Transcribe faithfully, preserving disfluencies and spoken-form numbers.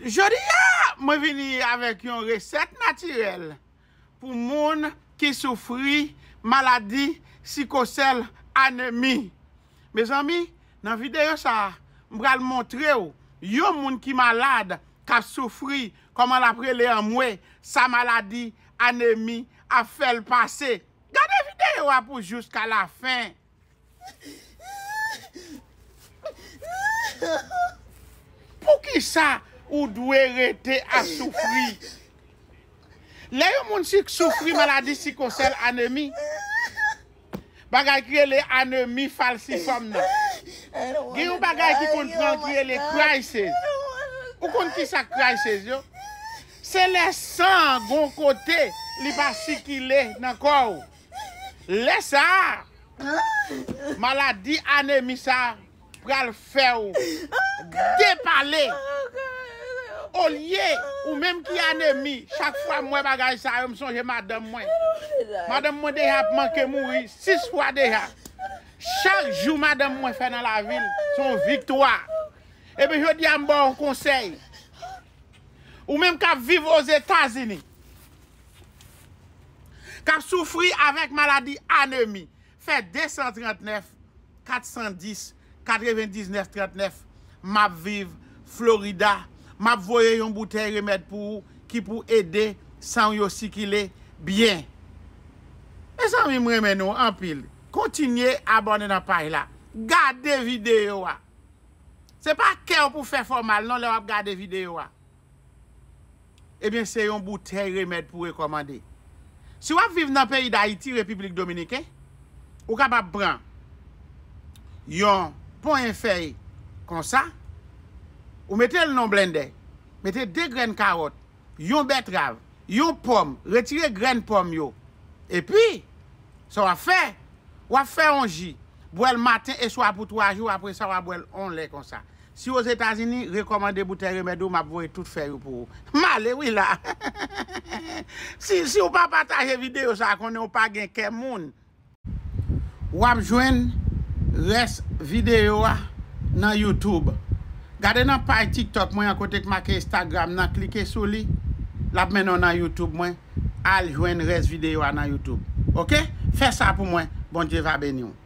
Jodi a, mwen vini avèk yon resèt natirèl pou moun ki soufri maladi sikosèl, anemi. Mezanmi, nan videyo sa a, m pral montre w yon moun ki malad, k ap soufri, kòman l ap rele anmwe, sa maladi anemi ap fè l pase. Gade videyo a pou jiska lafen. Poukisa ou dwe rete ap soufri? Lè yon moun si soufri maladi sikosèl, anemi, bagay ki rele anemi falsifòm nan, gen yon bagay ki konn pran ki rele crisis. Ou konn ki sa crisis yo? Se lè san gon kote li pa sikile nan kò w. Lè sa a, maladi anemi sa a pral fè w depale. Olye, ou menm ki anemi, chak fwa m wè bagay sa yo, m sonje madanm mwen. Madanm mwen deja ap manke mouri sis fwa deja. Chak jou madanm mwen fè nan lavi l, se yon viktwa. Epi jodi a, m ba w yon konsèy. Ou menm k ap viv Ozetazini, k ap soufri avèk maladi anemi, fè de san trannèf, kat san dis, katrevendiznèf trannèf. M ap viv Florida. M ap voye yon boutèy remèd pou ou ki pou ede san w yo sikile byen. Mezanmi, m renmen nou anpil. Kontinye abòne nan paj la. Gade videyo a. Se pa kè w pou fè fè w mal non lè w ap gade videyo a. Ebyen, se yon boutèy remèd pou rekòmande. Si w ap viv nan peyi Dayiti, Repiblik Dominiken, ou kapab pran yon ponyen fèy konsa, ou mete l nan blendè, mete de grenn kawòt, yon bètrav, yon pòm, retire grenn pòm yo. Epi, sa w ap fè, w ap fè yon ji, bwè l maten e swa pou twa jou, apre sa w a bwè l yon lè konsa. Si Ozetazini, rekòmande boutèy remèd ou, m ap voye tout fèy ou pou ou. M ale wi la. Si, si w pa pataje videyo sa, konnen w pa gen kè moun. W ap jwenn rès videyo a nan YouTube. Gade nan paj TikTok mwen an kote k make Instagram nan, klike sou li, l ap mennen w nan YouTube mwen. Al jwenn rès videyo a nan YouTube. Oke? Fè sa pou mwen. Bondye va beni w.